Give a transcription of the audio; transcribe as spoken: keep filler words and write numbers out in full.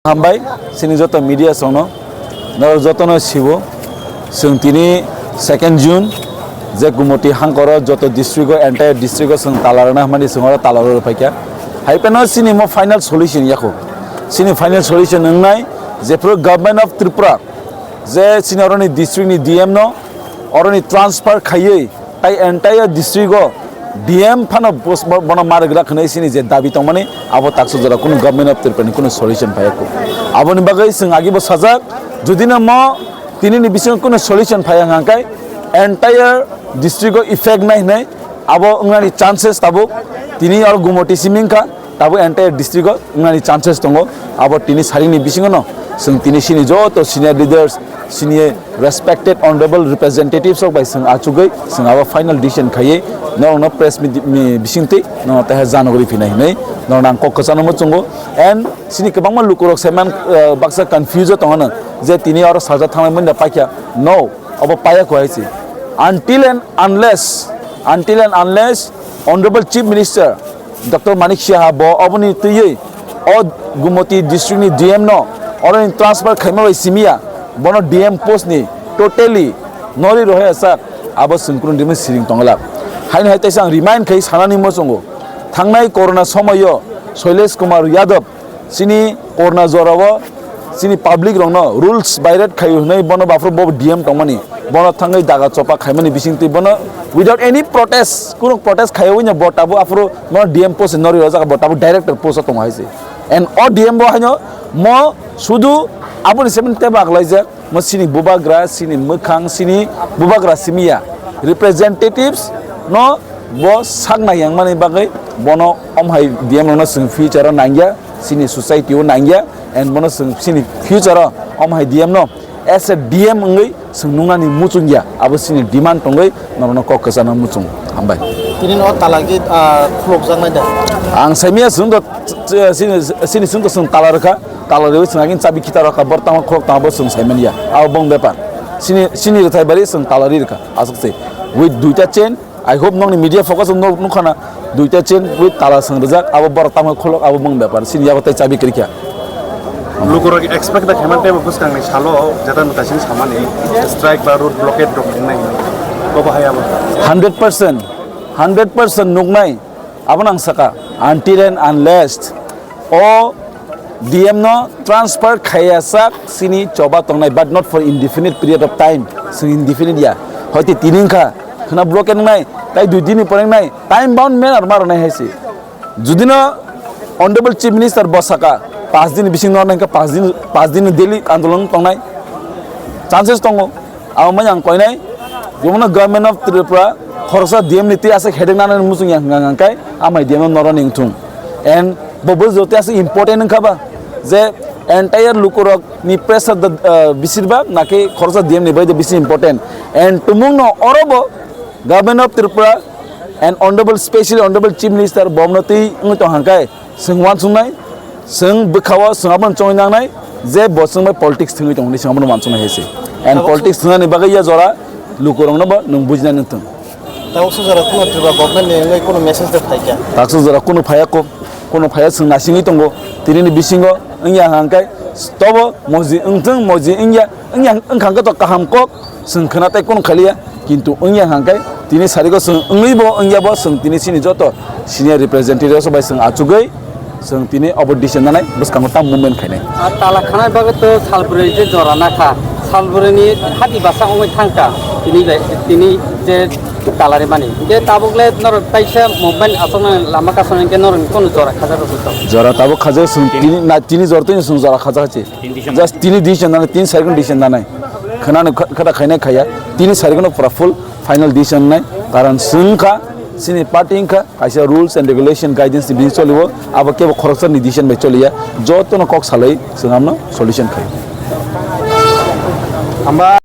Hambai, chini joto media songno, norok jotono sibo, chwng tini second June, je Gumoti hangkoro joto district o, entire district o chwng tala rwna hwnmani chwng oro tala rw phaikha. Hai phano chini mo final solution yakho. Chini final solution wngnai, jephru Government of Tripura, je chini oroni district ni D M no oroni transfer khaiwi, tai entire district o D M phano bos-, bo-, bono ma rwgwlak hwnwi chini je dabi tongmani, abo taksa jora kunu Government of Tripura ni kunu solution phaiya kho. Aboni bagwi chwng agibo sajak, judino mo tinini bisingo kunu solution phaiya hwnkha khe entire district o effect nai hwnwi abo wngnani chances tabuk tini oro Gumoti simi wngkha. Tabuk entire district o wngnani chances tongo. Abo tini saringni bisingono chwng tini chini joto senior leaders, chini respected honorable representatives rok bai chwng achugwi chwng abo final decision khaiwi norokno press meet ni bisingtwi norokno teha janagri phinai hinwi norokno ang kok kwchangno muchungo. And chini kwbangma lukurok saiman, uh, baksa confuse o tongano je tini oro sajak thangnai munda paikha. No, abo paya kho hai se. Until and unless, until and unless Honorable Chief Minister Doctor Manik Saha bo oboni twiwi o Gumoti district ni D M no oroni transfer khaima bai simiya, bono D M post ni totally nori rohaya sak, abo chwng kunu dimi siring tongla. Haino hai teisa ang remind khai sanani muchungo, thangnai corona somoyo Shailesh Kumar Yadav chini corona jorao chini public rokno rules violate khai hwnwi bono baphuru bo D M tongmani, bono thangwi daga chopa khaimani bisingtwi bono without any protest, kunu protest khaiwi no bo tabuk aphuru bono D M post nori rojak, bo tabuk director post o tongo hai se. And o D M bo haino mo sudu aboni seven tebo aklaijak, mo chini bubagra, chini mwkhang, chini bubagra simiya representatives no bo sak nai yang mani bagwi bono om hai D M rokno chwng future o nangya, chini society o nangya, and bono chwng chini future o om hai D M no as a D M wngwi chwng nungnani muchungya, abo chini demand tongwi norokno kok kwchangno muchung. Hambai. Tini no talagi, ah, khulokjaknai da? Ang saimanya chwng to, ch-, ch-, chini, chini chwng to chwng tala rwkha, tala rwwi chwng agin chabi khita rwkha, bor tamo khulok tamo bo chwng saimanya, abo bong bepar. Chini, chini rwthai bari chwng tala ri rwkha, aswk se. With duita chain, I hope nokni media focus no nukha na, duita chain with tala song rijak, abo borok tamo khulok, abo bong bepar, sini yago tei chabi kwrwikha. Lukurok expect da khaimani teibo bwskangni salo jeta mwtaising samani strike ba road blockade rok khengnai hinwi. Bobo hai abo. Hundred percent, hundred percent nuknai, abo nang saka, until and unless o D M no transfer khaiya sak sini choba tongnai, but not for indefinite period of time. Sing indefinite ya. Hoite tini wngkha, khna blockade wngnai, tai dui dini pore wngnai, time bound manner ma rwnai hai se. Judino Honorable Chief Minister bo saka, pas dini bising no hwnka, pas din, pas dini daily andolon tongnai chances tongo. Abo mai ang koinai, jomono Government of Tripura khoroksa D M ni twi aswk headache nanani muchung ya hwnka hwnka khe, amai D M no noroni wngthung. And bo bo joto aswk important wngkha ba, je entire lukurok ni pressure da, ah, bisir ba, naki khoroksa D M ni bai de bisi important. And tumung no oro bo Government of Tripura and Honorable, specially Honorable Chief Minister bomno twi wngwi tong hwnka khe, Chwng uansuknai, chwng bwkhao chwng abono chongwi nangnai je bo chwng bai politics thwngwi tongo hinwi chwng abono uansuknai hai se. And tabuk politics thwngnani bagwi ya jora lukurokno bo nwng bujinani wng thung. Tabuk se jora kuno Tripura government ni wngwi kuno message de phaikha? Taksa jora kuno phaiya ko, kuno phaiya chwng nasingwi tongo. Tinini bisingo wngya hwnkhe tobo moji wngthung, moji wngya, wngya wngkha hwnkhe to kaham kok. Chwng khwna tei kunu khaliya, kintu wngya hwnkhe tini sarigo chwng wngwi bo wngya bo chwng tini chini joto senior representative rok bai chwng achugwi chwng tini obo decision nanai bwskango tamo movement khainai. A tala khanai bagwi to salbrwi je jora nakha, salbrwi ni hati basa wngwi thangkha tini bai, tini je tala rimani. Je tabuk le norok taisa movement aswknani lama kasonai hwnkhe norok kunu jora khajak rw sukha. Jora tabuk khajak chwng tini na tini jora tini chwng jora khajak se. Just tini decision nanai, tini sarigo decision nanai. Khwnani kha-, khata khainai khaya. Tini sarigo no pura full final decision nai. Karon chwng kha, chini party wngkha, kaisa rules and regulation guidance ni bini choliwo. Abo kebo khoroksa ni decision bai choliya. Joto no kok salai, chwng amno solution khai. Hamba